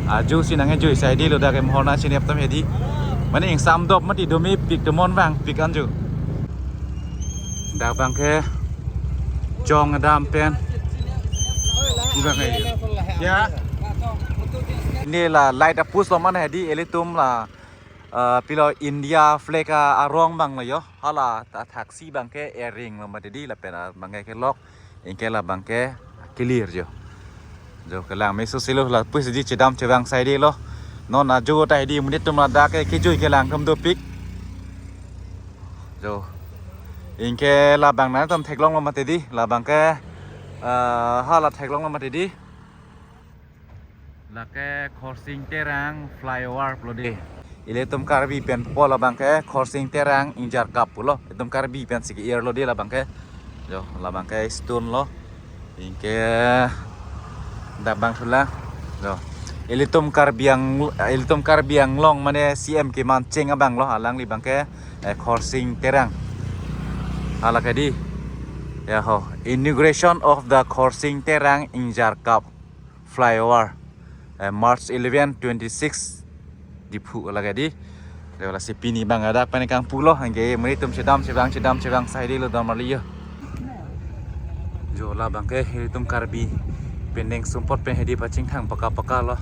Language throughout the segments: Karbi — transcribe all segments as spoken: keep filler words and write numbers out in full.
Ajo si nangkejui saidelo dak emohor nangchinep atum hedi. Mane ingsam dop mati, domepik, tomon vangpik anjo. Dak abangke chong adam pen. Dak ke ya. Neli la light a-post lo mane hedi, ilitum la, eh, pilo India flag a-, arong abang lo yo. Hala ta thaksi abangke ering lo mati di, lapen abangke kelok, anke la abangke clear jo. Jo kelang meso selo, lapusi di chedam chevang saidelo. Non ajo ta hedi monit atum ladak ke kejui kelang atum dopik. Jo. Anke labang nangtum theklong lo mati di, labangke, eh, hala theklong lo mati di. Lake Khorsing Terang flyover pulo di. Ilitum Karbi pen pupo labangke Khorsing Terang Ingjarkap pulo. Itum Karbi pensi ke-ir lo di labangke. Jo, labangke stone lo. Anke dak abang thulang. Jo. Ilitum Karbi Ang-, ilitum Karbi Anglong mane C M keman cheng abang lo, alangli abangke, eh, Khorsing Terang. Hala ke di. Ya ho, inauguration of the Khorsing Terang Ingjarkap flyover, eh, March eleven, twenty-six, Diphu lake di. Lasi pini abang adak pen kangpu lo, anke monit atum chedam chevang, chedam chevang saidelo don marli yo. Jo labangke ilitum Karbi pen ning sumpot pen hedi pachingthang paka paka lo.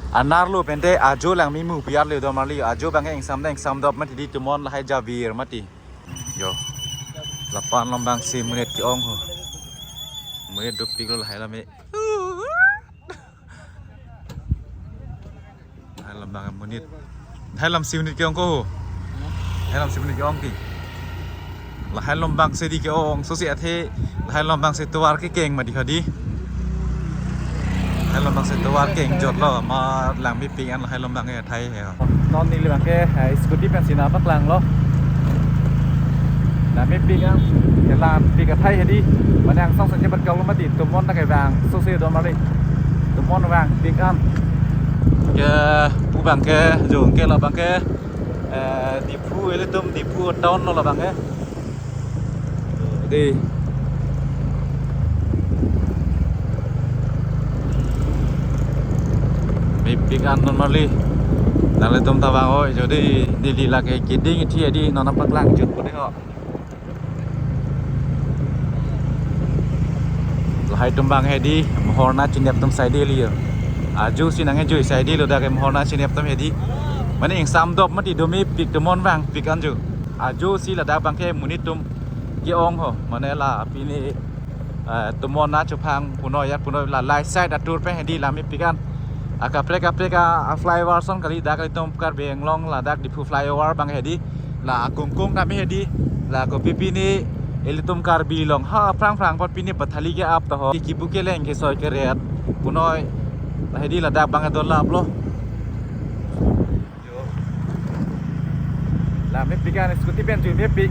Anerlo pente ajo lang mimu piar le don marli yo. Ajo abangke ingsam da ingsam dop mati di, tomon lahai javir mati. Jo. Lapu-an along abangsi monit ke-ong ho. Monit dopik lo lahai lam e. Lahai lam abang monit. Lahai lamsi monit ke-ong ko ho. Lahai lamsi monit ke-ong ke. Lahai lam abangsi di ke-ong. Sosi athe lahai lam abangsi tovar kekeng mati hedi. Lahai lam abangsi tovar kengjot lo, ma langmepik an lahai lam abang athai he. Non neli abangke, eh, scooty pensi nangpaklang lo. Langmepik an, kelangpik athai hedi. Mane angsong sanje bat kau lo mati, tomon ta kevang, sosi don marli. Tomon vangpik an. Ke pu abangke, jo ke labangke, eh, Diphu, ilitum Diphu town lo labangke. Di. Mepik an don marli. Nanglitum ta vang oi, jo di, di, di lake keding ithi di, non nangpaklangjut po di ho. Lahai atum abang hedi, mohor nangchinep atum saidelo yo. Ajo si nangkejui saidelo dak emohor nangchinep atum hedi. Mane ingsam dop mati, domepik, tomon vangpik anjo. Ajo si ladak abangke monit atum ke-ong ho, mane la pini, eh, tomon nangchophang punoi ya punoi la lahai side atur pen hedi langmepik an. Akaprek kaprek a, a-flyover ason kali, dak ilitum Karbi Anglong ladak Diphu flyover abang hedi. La akungkung kami hedi, la kopi pini ilitum Karbi along ha aphrang phrang apot pini bathali ke-ap ta ho. Kebu keleng kesoi keret punoi. La hedi ladak abang adolap lo. Jo. Langmepik an scooty pen jui mepik.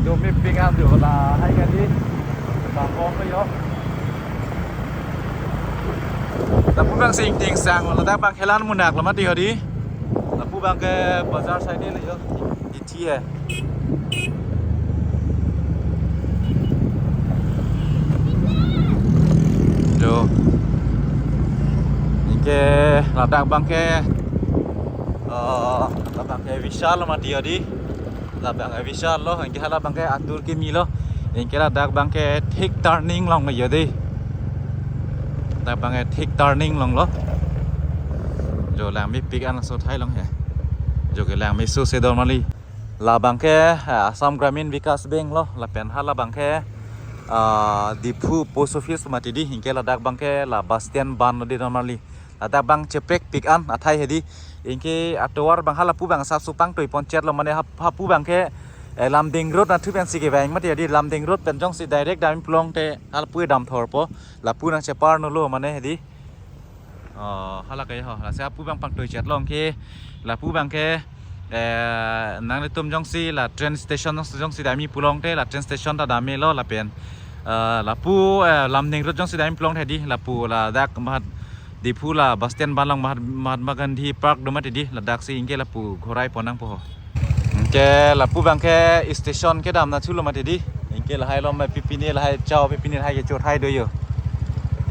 Domepik an jo lahai kali. Bang kong yo. Lapu abangsi ingting sang, ladak abang kelang munak lo mati hedi. Lapu abangke bazar saidelo yo. Ithi he. Jo. Anke ladak abangke, eh, ladak abangke Vishal lo mati hedi. Ladak abangke Vishal lo, anke hala abangke atur kimi lo. Anke ladak abangke thik turning along lo yo di. Ladak abangke thik turning along lo. Jo langmepik an laso athai along he. Jo kelang meso se don marli. Labangke, eh, Assam Gramin Vikas Bank lo, lapen hala abangke, ah, Diphu Post Office mati di, anke ladak abangke la bus stand ban lo di don marli. Ladak abang cheprekpik an athai hedi. Anke atovar abang halapu abang sap supang toipon chet lo, mane hap-, hapu abangke, eh, Lumding Road nathu pensi kevang mati hedi, Lumding Road pen jongsi direct dam pulote halapu damthor po, lapu nangchepar nolo mane hedi. Oh, hala ke ho, lasi hapu abang pangtoi chet lo, anke lapu abangke, eh, nanglitum jongsi la train station jongsi, jongsi damji pulote la train station ta dam-e lo lapen, eh, lapu, eh, Lumding Road jongsi damji pulote hedi, lapu ladak Mahat Diphu la bus stand ban along Mahat-, Mahatma Gandhi Park do mati di, ladak si anke lapu ghorai pon nangpo ho. Anke lapu abangke station kedam nathu lo mati di. Ke lahai lom, eh, pipine lahai chau, pipine lahai kechot hai do yo.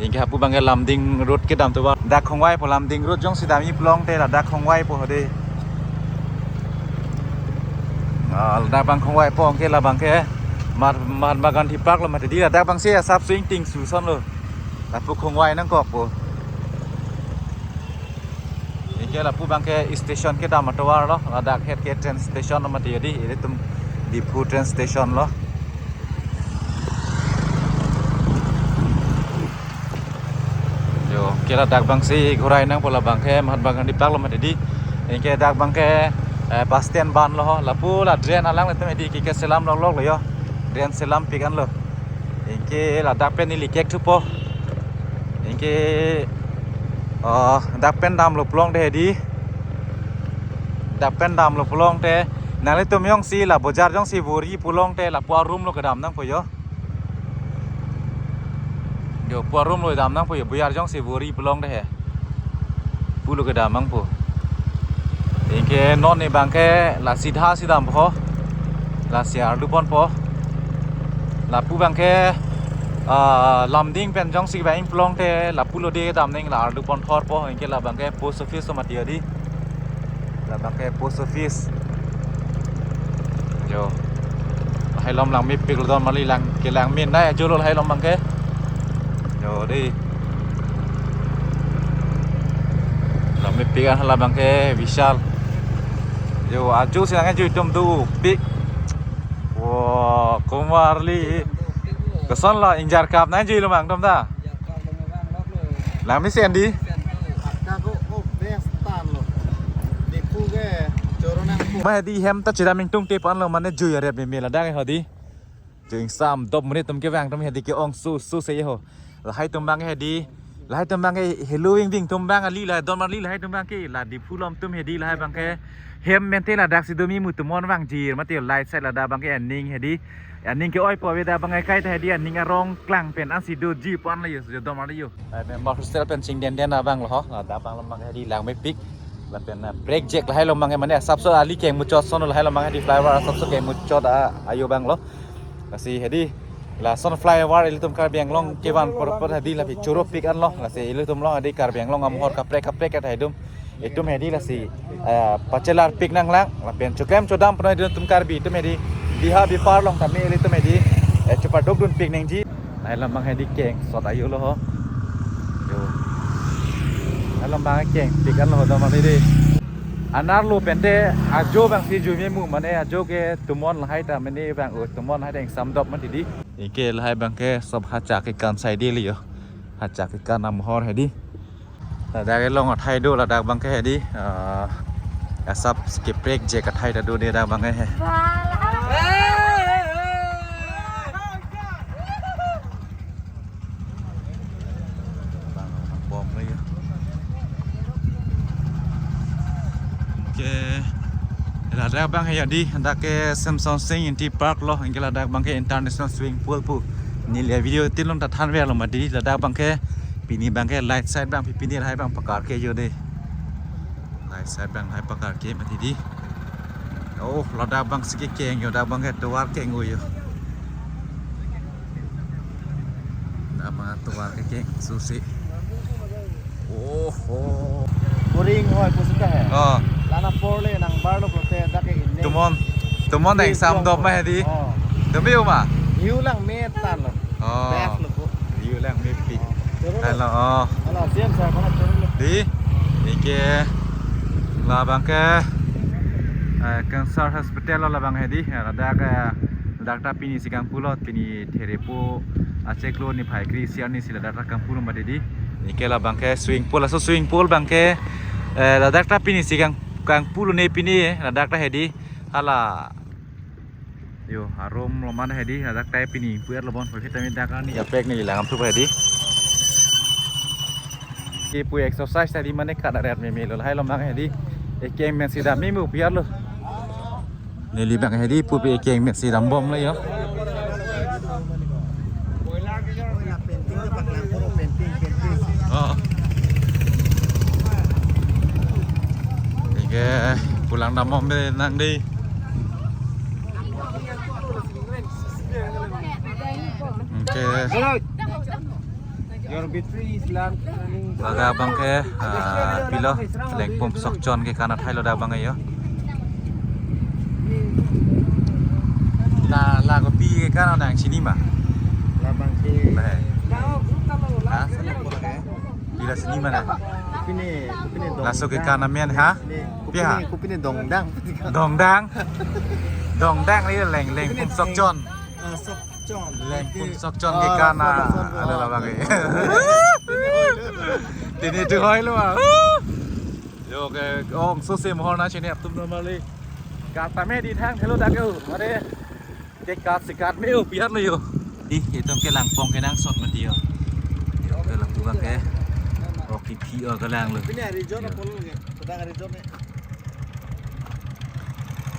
Anke hapu abangke Lumding Road kedam tovar. Dak Khongwai po Lumding Road jongsi damji pulote ladak Khongwai po hode. Ah, ladak abang Khongwai po, anke labangke Mar-, Mahatma Gandhi Park lo mati di, ladak abangsi asap swing ting suson lo. Lapu Khongwai nangkok po. Anke lapu abangke station kedam atovar lo, ladak het ke train station lo mati di, ilitum Diphu train station lo. Yo, ke ladak abangsi ghurai nangpo, labangke Mahatma Gandhi Park lo mati di. Anke dak abangke, eh, bus stand ban lo ho, lapu la drain alanglitum hedi ke keselam loklok lo yo. Drain selampik an lo. Anke ladak pen neli kek thupo. Anke, oh, dak pen damlo pulote hedi. Dak pen damlo pulote. Nanglitum jongsi la bojar jongsi vorji pulote lapu arum lo kedam nangpo yo. Yo, pu arum lo kedam nangpo yo, bojar jongsi vorji pulote he. Pu lo kedam nangpo. Anke non ne abangke la sidha si dampo. Lasi ardu ponpo. Lapu abangke, ah, Lumding pen jongsi vang pulote lapu lo de damnang, la ardu pon thorpo. Anke labangke post office lo mati di. Labangke post office. Yo. Lahai lom langmepik lo don mali, lang kelang min nai ajo lo lahai lom abangke. Yo di. Langmepik an labangke Vishal. Yo, ajo si nangkeju itum dopik. Wo, komarli. Koson lo, ingjar kap nangkeju lo abang itum ta. Langmesen di. Mane di hem ta chedam ingtungte pan lo, mane jui arep meme ladak hedi. Jui ingsam dop monit atum kevang atum hedi ke-ong su su se ho. Lahai atum abang hedi. Lahai atum abang helo wing wing atum abang ali lahai don mali lahai atum abang ke la Diphu along atum hedi lahai abangke hem mente ladak si doji mu atum non vangji mati, light side ladak abangke aning hedi. Aning ke-oipo ave dak abangke kaita hedi aning arong klang pen ansi doji pon lo yo, jo don mali yo. Eh, member hostel pen chingden den abang lo ho. Ladak abang lo abang hedi langmepik. Lapen, eh, prek jek lahai lo abang mane asapso ali keng muchot son lahai lo abang hedi flyover asapso keng muchot a ayo abang lo. Lasi hedi lason flyover ilitum Karbi Anglong kevan apor apor hedi lapi choropik an lo. Lasi ilitum along hedi Karbi Anglong amohor kaprek kaprek ta hedi. Itum hedi lasi, eh, pachelarpik nanglang, lapen choklem chodam pon hedi itum Karbi itum hedi, biha bipar along tame ilitum hedi, eh, chepadokdunpik nangji. Lahai lo abang hedi keng sot ayo lo ho. Yo. Lahai lo abang kengpik an lo ho don mali di. Anerlo pente ajo abangsi jui memu mane ajo ke atum non lahai ta mane abang, oh, atum non lahai ta ingsam dop mati di. Anke lahai abangke sob hacha kekan sai di li yo. Hacha kekan amohor hedi. Ladak along athai do, ladak abangke hedi, ah, asap keprek jek athai ta do de dak abangke he. Bom lagi. Anke ladak abang he hedi, dak ke Semson Sing Ingti Park lo, anke ladak abangke international swimming pool pu. Neli video tin along ta thanver lo mati, ladak abangke pini abangke light side abang pipine lahai abang pakar ke jo de. Light side abang lahai pakar ke mati di. Oh, ladak abangsi kekeng yo, dak abangke tovar keng yo. Dak abang tovar kekeng susi. Oh, oh. Boring hoi pusi ta he. Oh. Lana porle nang barlo pulote dak ke inne. Atum non, atum non dak ingsam dop ma hedi. Oh. Atum biu ma? View langme tanglo. Oh. Best lo ko. View langmepik. Oh. Hello, oh. Hello, siam sa kono turun lo. Di, anke labangke, eh, cancer hospital lo labang hedi, eh, ladak, eh, ladak ta pini si kangpu lo, pini therepo acheklo niphai kre-isi arni si ladak ta kangpu lo mati di. Anke labangke swimming pool, laso swimming pool abangke, eh, ladak ta pini si kang, kangpu lo ne pini, eh, ladak ta hedi, hala. Yo, arum roman hedi, ladak ta pini pu-et lo bon, pokit tame dak ani kaprek neli langdam thupo hedi. Ke pu exercise tadi mane kada ret meme lo, lahai lo abang hedi. Ekeng men si dam meme pu-et lo. Neli abang hedi pupe ekeng men si dam bom lo yo. Oh. Anke pu langdam bom nang di. Eh, Your battery is lan-, running. Ladak abangke, ah, pilo, Lengpum Sokchon kekan athai lo dak abangke yo. La, la kopi kekan nangchini ma? Labangke. Ba. Ha? Pila chini ma na? Kopine, kopine dong. Laso kekan amen ha? Kopine, Pi ha? Kopine dongdang. Dongdang. Dongdang ni Leng, Lengpum Sokchon. Ah, Sokchon. Lengpum Sokchon kekan. Ah, lason, lason, alo lason. Labangke. Tini tu hoi lo ah. Yo ke ong so se mohor nangchini atum normally. Kat tame di thang thelo dak yo. Mare. Kekat sekat me yo piat lo yo. Di itum ke langpong kenangsot mati yo. Yo ke lapu abangke. Oke pi o kelang lo. Kopine resort apot lo ke? Kodang resort ne?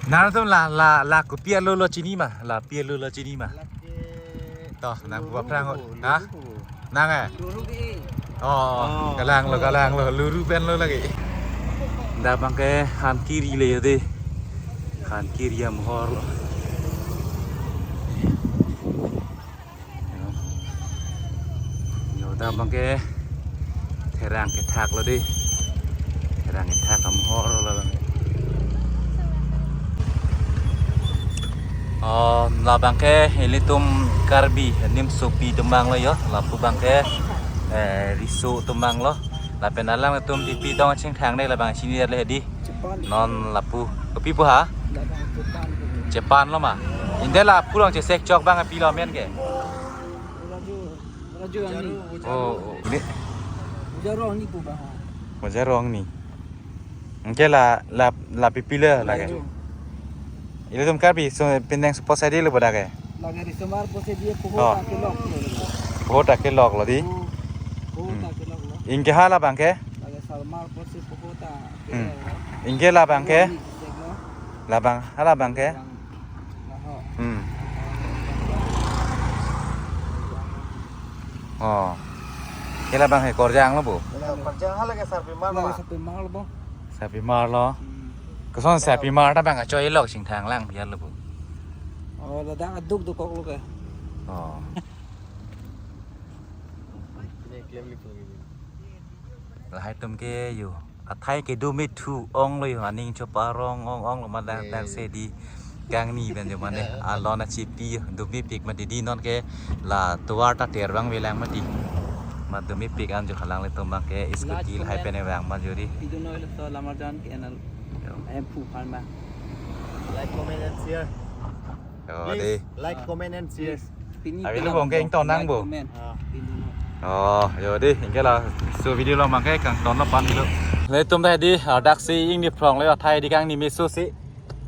Nangtum la, la, la kopi alo lo chini ma? La pi alo lo chini ma? Lake To, nang Luru aphrang ho. Luru. Ha? Nang eh? Luru ke. Oh, oh, kelang lo, kelang lo. Luru pen lo lagi. Dak abangke han kiri le yo de. Han kiri amohor lo. Yo, dak abangke therang kethak lo de. Therang kethak amohor lo abang. Oh, labangke ilitum Karbi nimsopi atum abang lo yo. Lapu abangke, eh, riso atum abang lo. Lapen alanglitum pipi dong chingthang de labang chini le di. Japan. Non lapu. Kopi pu ha? Labang Japan. Japan lo ma. Inde lapu along chesek chok abang pi lo amen ke? Raju, Raju Angni. Oh, oh, ini. Mojaro Angni pu abang. Mojaro Angni. Anke la, la, la pipi le lake. Raju. Ilitum Karbi so pindeng support side lo bodak ke? Lake risomar posi dia poho Oh. Takelok. Poho Takelok lo di. Poho, poho Hmm. Takelok lo. Anke ha labangke? Lake salmar posi poho ta. Hmm. Anke labangke? Ni sek lo. Labang, ha labangke? Labang. Laho. Hmm. Oh. Ke labangke Korjang lo bo? Korjang hala ke Sarpimar lo. Lake Sarpimar lo bo. Sarpimar lo. Hmm. Koson Sarpimar ta abang kachoi lo chingthang lang biar lo bo. Oh, ladak aduk dukok lo ke. Oh. Lahai atum ke yo. Athai kedo me thu ong lo yo, aning chopa rong ong ong lo ma dang, Ke- dang se di kangni pen jo mane. Alon achipi yo, do mepik mati di non ke la tovar ta ter abang velang mati. Ma do mepik an jo halanglitum abangke scooty lahai pen vang ma jo di. Pidun noi lo to lamar jan ke anal. Yo. Em phu phan ma. Like, comment and share. Yo, Please, de. Like, comment and share. Pini Abi pini lo bong ke ington nang bo. Comment. Ah. Pini no. Oh, yo de, anke laso video along abangke kangton lo pan lo. Latum ta di, ah, dak si ingni phrong le athai di kangni meso si.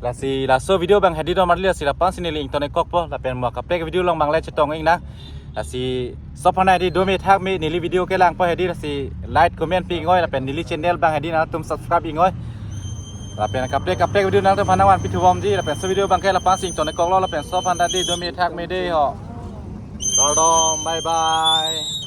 Lasi laso video abang hedi do marli lasi lapu si neli ington-ik kok po, lapen mo kaprek video along abang le chetong-ik nang. Lasi sob aphan hedi do me thak me neli video kelang po hedi lasi like comment pi ingoi lapen neli channel abang hedi nangtum subscribe ingoi. Lapen kaprek kaprek video nangtum aphan nangvan pithu bomji lapen so video abangke lapu si ington-ik kok lo lapen sob aphan hedi do me thak me de ho. Kardom, bye bye.